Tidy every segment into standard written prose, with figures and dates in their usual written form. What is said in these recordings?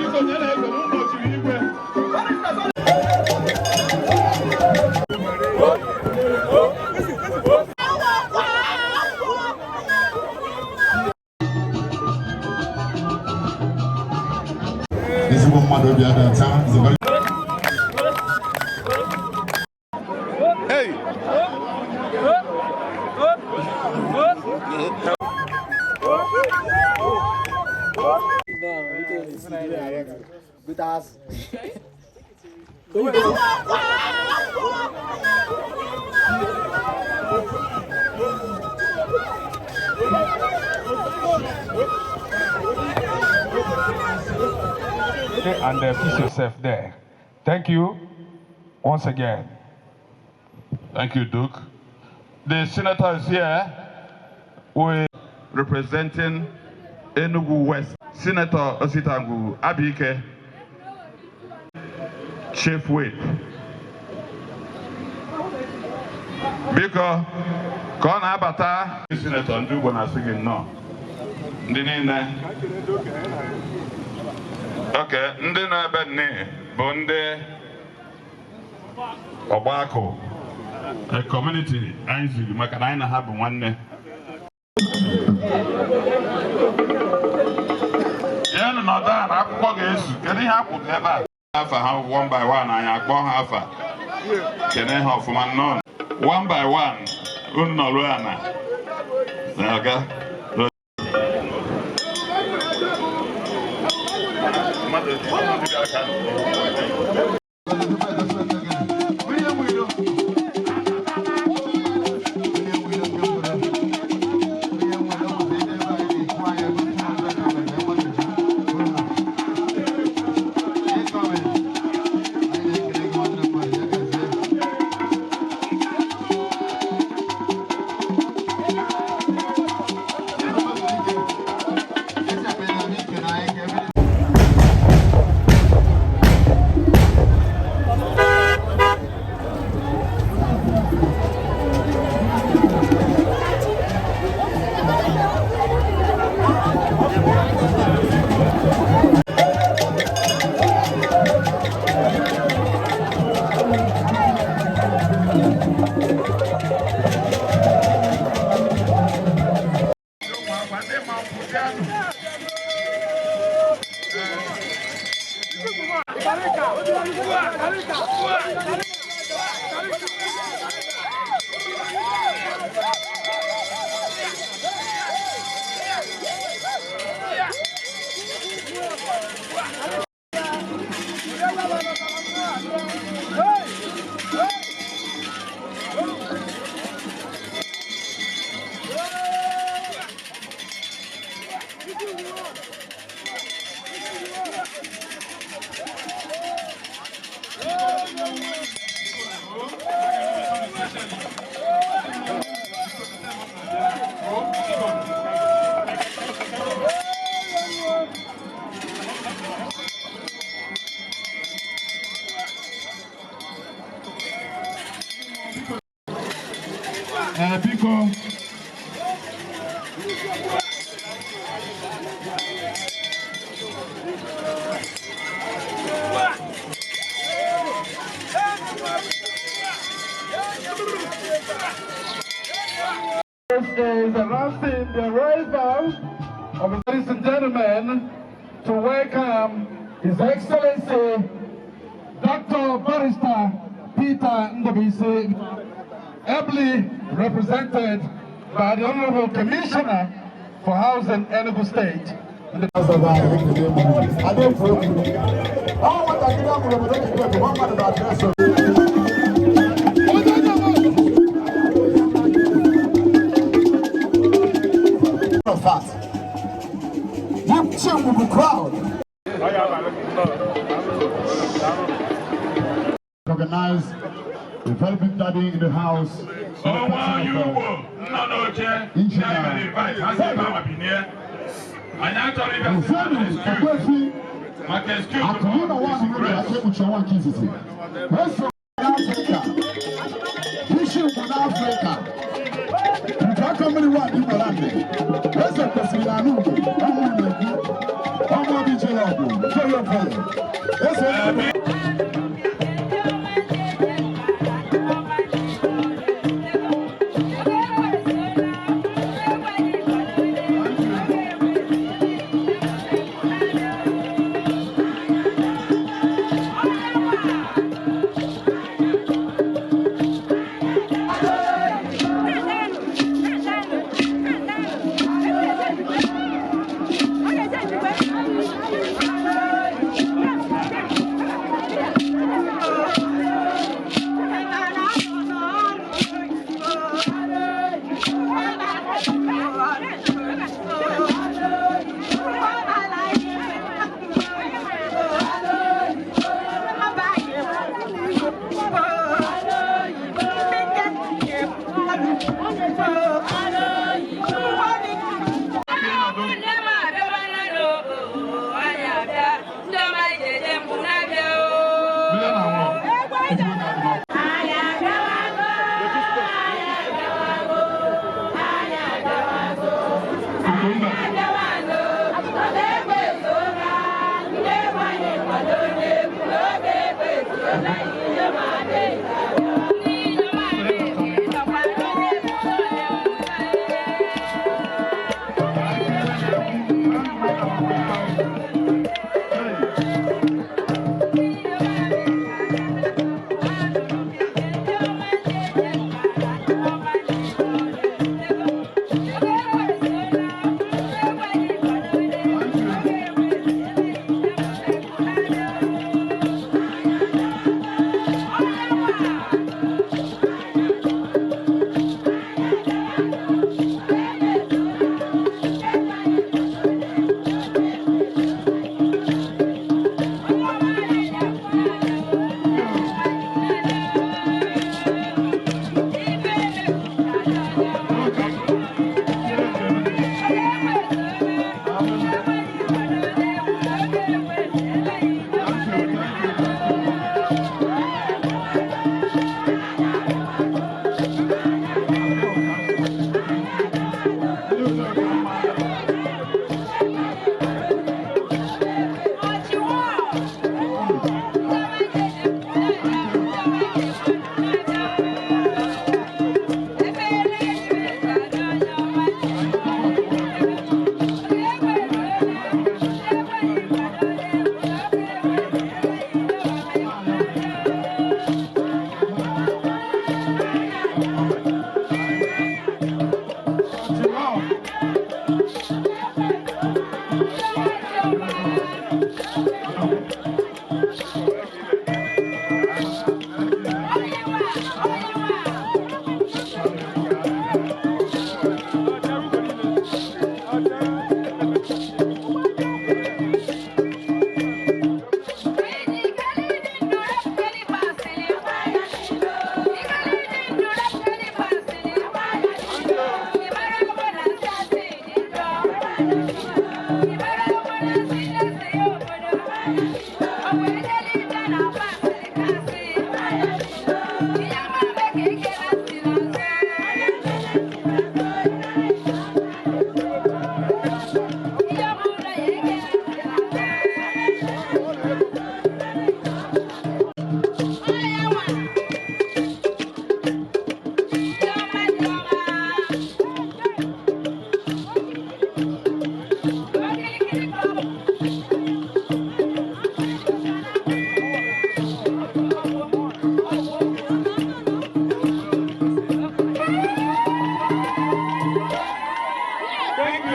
Biko nye na-eze n'ụlọ chiri igwe. Ezigbo mmadụ obi adịghị taa is a very Hey! And peace yourself there. Thank you once again. Thank you, Duke. The senator is here. We representing Enugu West. Senator Ositangu Abike, Chief Whip. Biko, ka ọ na-abata. Senator ndị Ugbo na-asị gị nnọọ. Ndị niile. Ok, ndị nọ ebe nne bụ ndị ọgbakọ a community anyị ziri maka na anyị na ha bụ nwanne. Jeenụ nọdụ ala, akwụkwọ ga-ezu. Kedu ihe akwụkwọ ebe a? Afa ha one by one, anyị akpọ ha afa. Kene ha ọfụma, nnọọ. One by one, unu nọruo ala. Na-aga. Mmadụ aka. Ee, biko. This is announcing the arrival of, ladies and gentlemen, to welcome His Excellency Dr. Barrister Peter Ndubisi, ably represented by the Honorable Commissioner for Housing, Enugu State. Fast. You team will be proud. Recognize the very big daddy in the house. Ọnwa onye ugbo nọ n'oche ndị anyị mere invite ha si ebe ahụ binie. Anyị achọrọ ịbịa sị na Ufenu excuse Okwefi maka excuse Akụrụ na bụ nwa ahụ disgrace. aka ekpuchi ọnwa nke izizi. Eso n'Afrịka, isi ugwu n'Afrịka, nke aka mmiri nwa dị nwere amị. Eze kwesịrị na anụ ugwu, ọmụ na-ekwu, ọmụ obi jere ọgụ, nke Eze onye. Mmiri na-anwụ. Ezigbo ga-adị n'ọkụ. Kukumba. Thank you. Thank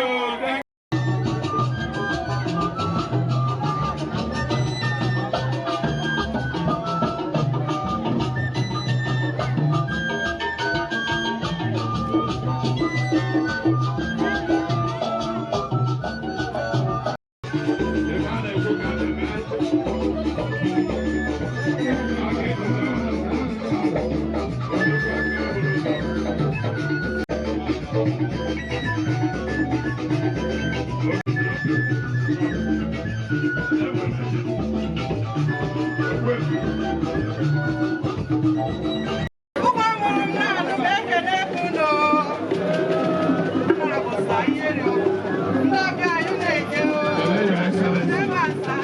Ụmụ mụrụ m na-anụ m ekele unu. Ndị ọbịa anyị na-eje o. Ebe asa.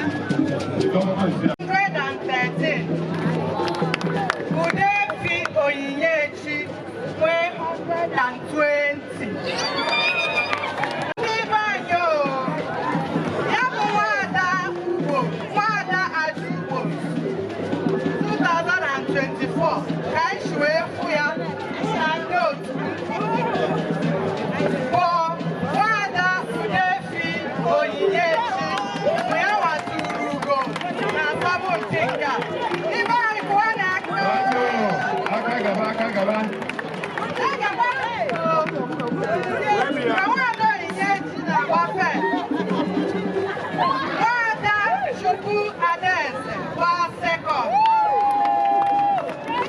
Chukwu Adaeze gbaa second.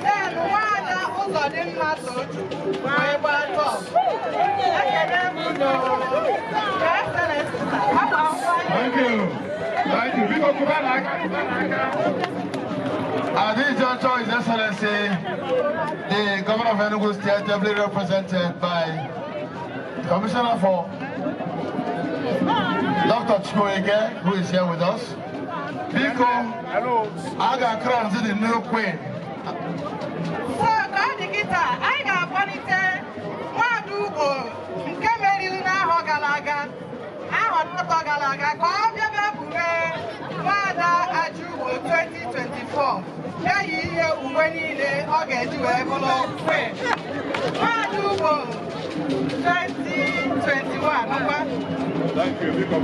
Then Nwaada Ụzọdịmma Tochukwu wee gbaa third. Ekele m unu. Your Excellency, agba akwụkwọ anyị. Thank you. Thank you. Biko kụba n'aka, kụba n'aka. At this juncture, His Excellency, the Governor of Enugu State, ably represented by the Commissioner for Dr. Chukwueke, who is here with us. Biko, a ga-crown the new queen. So ka ọ dị kịta, anyị ga-akpọlite nwaada ugbo nke meriri n'ahọ gara aga, ahọ atọ gara aga, ka ọ bịa bịa bughe nwaada Aja Ugbo 2024, ya yi ihe uwe niile ọ ga-eji wee bụrụ queen. Nwaada ugbo 2021 ngwa. Thank you. Biko.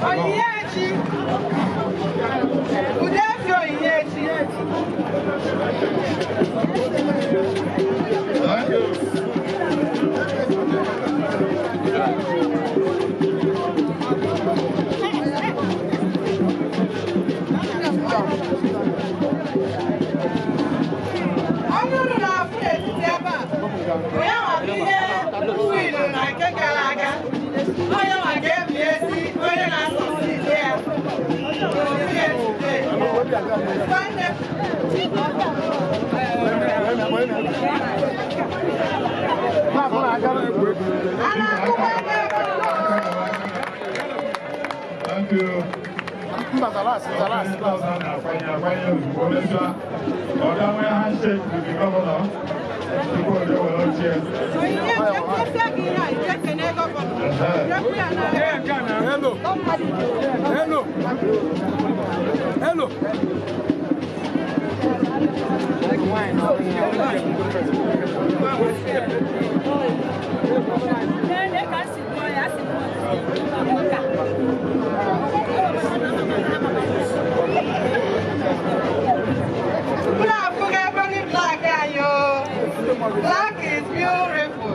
Onyinyechi Udefi, Onyinyechi. Thank you. Ọ bụrụ na afụ n'etiti ebe a bụ ya maka ihe wilu na nke gara aga, onye ma ga-ebi ezi onye na-asọsi ide ya. Obi etite. Nwanne. A na-akụkwa aka ebe a. Thank you. Onye ọzọ na-akwanye akwanye ozugbo mechaa. Ọ ga nwee handshake with the governor tupu o jee were oche. Onyinyechi, ekwesịa gị ihe a, ije kene governor. Jekwu ya na Hello. Hello. Hello. Unu afụgo ebony black anyị o. Black is beautiful.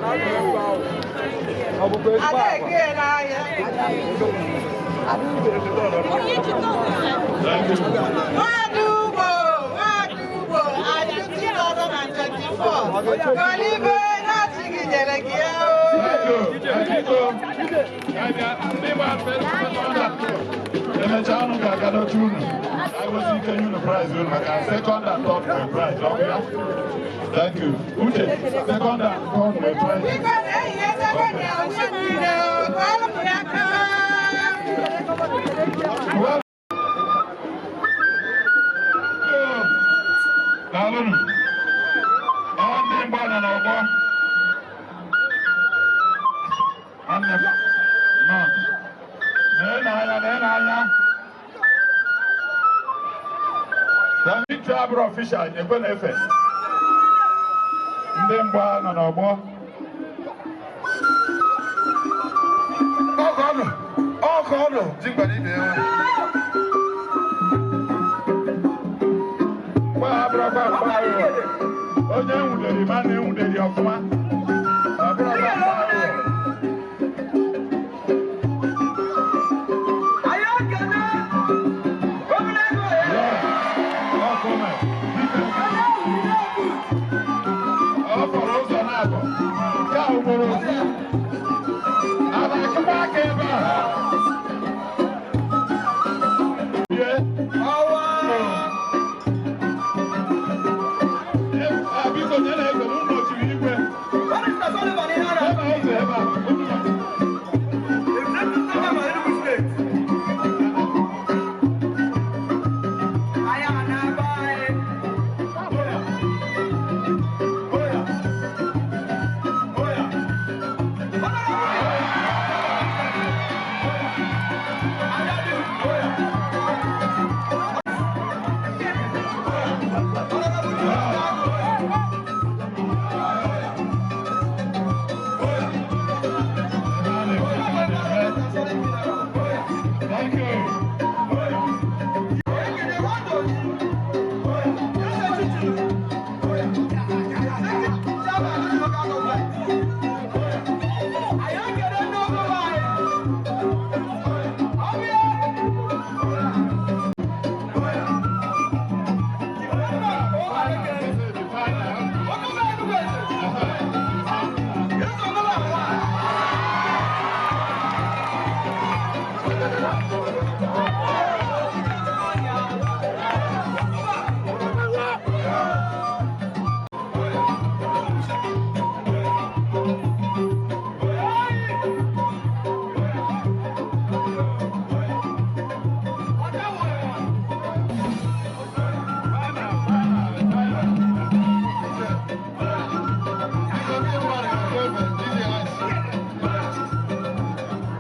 Ada ege n'ahịa. Thank you. Nwaada ugbo, nwaada ugbo, Ajụ 2024. Golibe na-achị gị nyere gị ya o. Thank you. Biko, ndị gba first, second and third. Emechaa, unu ga-aga n'oche unu. Anyị ike nye unu prize unu maka second and third nwere prize. Ọ bụ ya? Thank you. Uche, second and third nwere prize. Biko na ehihie second ya uwe niile o. Kụọrọ m ya aka. Well, daalụnụ. Ọ ndị mgba nọ n'ọgbọ. Nwanne m, nọ. Nee n'anya, nee n'anya. Victor abụrụ official, nyekwe na-efe. Ndị mgba nọ n'ọgbọ. Ọkọ ọnụ, ọkọ ọnụ, ji mgbada ibe ya. Mgba abụrụkwa mgba aghụghọ. Onye enwudere ma na-enwudere ọfụma. Ọ bụrụkwa mgba aghụghọ. Anyị ekene Yes. Ọ kome. Ọ fọrọ ụzọ na-abọ. Nke a ugboro ofu. A na-akụba aka ebe a. Ye. Ah, biko nye na ego n'ụlọ chiri igwe.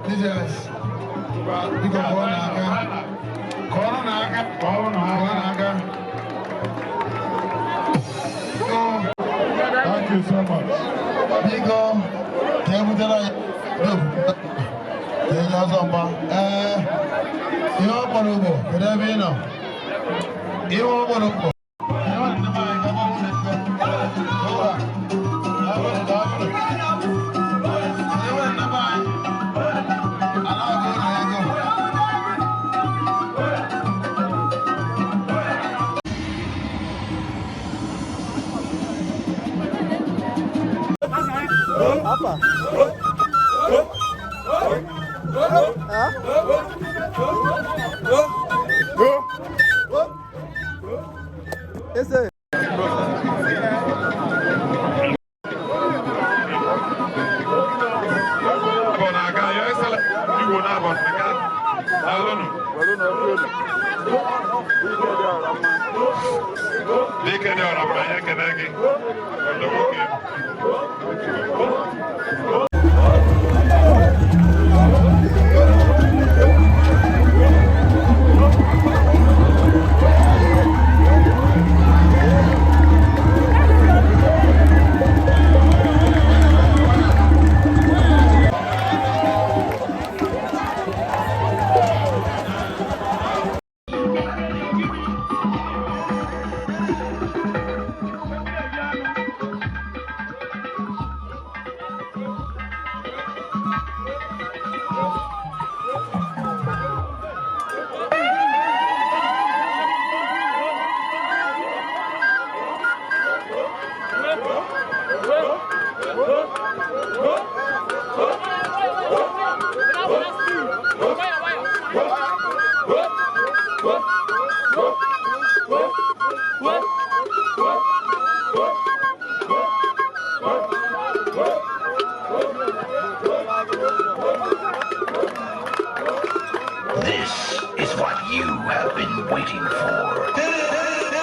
DJS. Biko kụọ n'aka. Kụọrọ n'aka. Kụọrọ n'aka. Kụọ n'aka. Biko, Thank you so much. biko, ka e butere anyị ka enye ọzọ mgba. Ee, ihe ọ kpọrọ ugbo, kedu ebe ị nọ? Ihe ọ kpọrọ ugbo. Abọ na-aga, Your Excellency, Igbo na-abọ na-aga. Daalụnụ. Dike dị ọra mma, anyị ekene gị. Ọdọ nwoke. This is what you have been waiting for.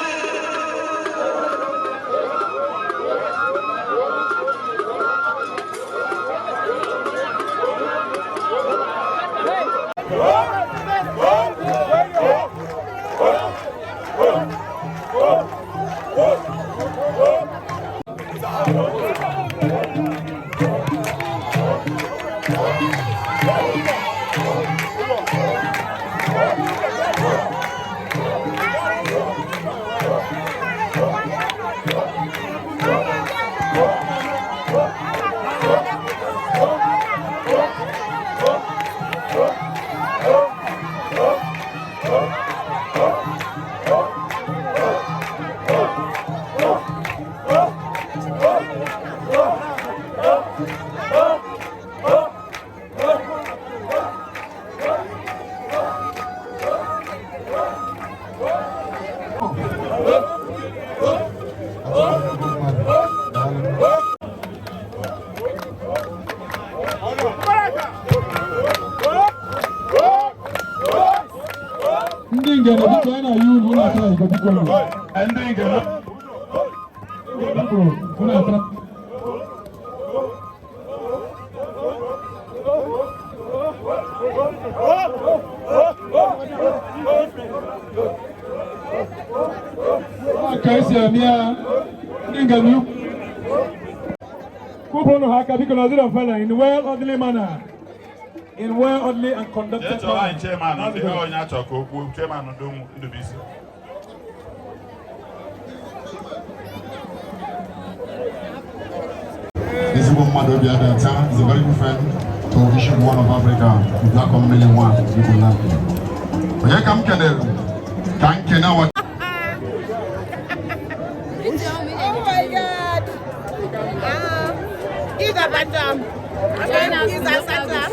Ndị ngene biko anyị na-ayọ unu unu atara iko biko unu. Ndị ngene. Biko unu atara. Ka esi eme ya ndị ngene ukwu. Kụpụrụ ha aka biko na ọdịrị mfe na in well orderly manner. In well orderly and Jee conducted chọrọ anyị manner. chairman ndị onye achọ ka o kwuo chairman Ndubuisi. Ezigbo mmadụ obi adịghị taa is a very good friend to Bishop One of Africa, Black Community One, Igbo Land. Onye ka m kelere ka m kene awa Oh my God. Ah, He's a Batam. He's a Satan.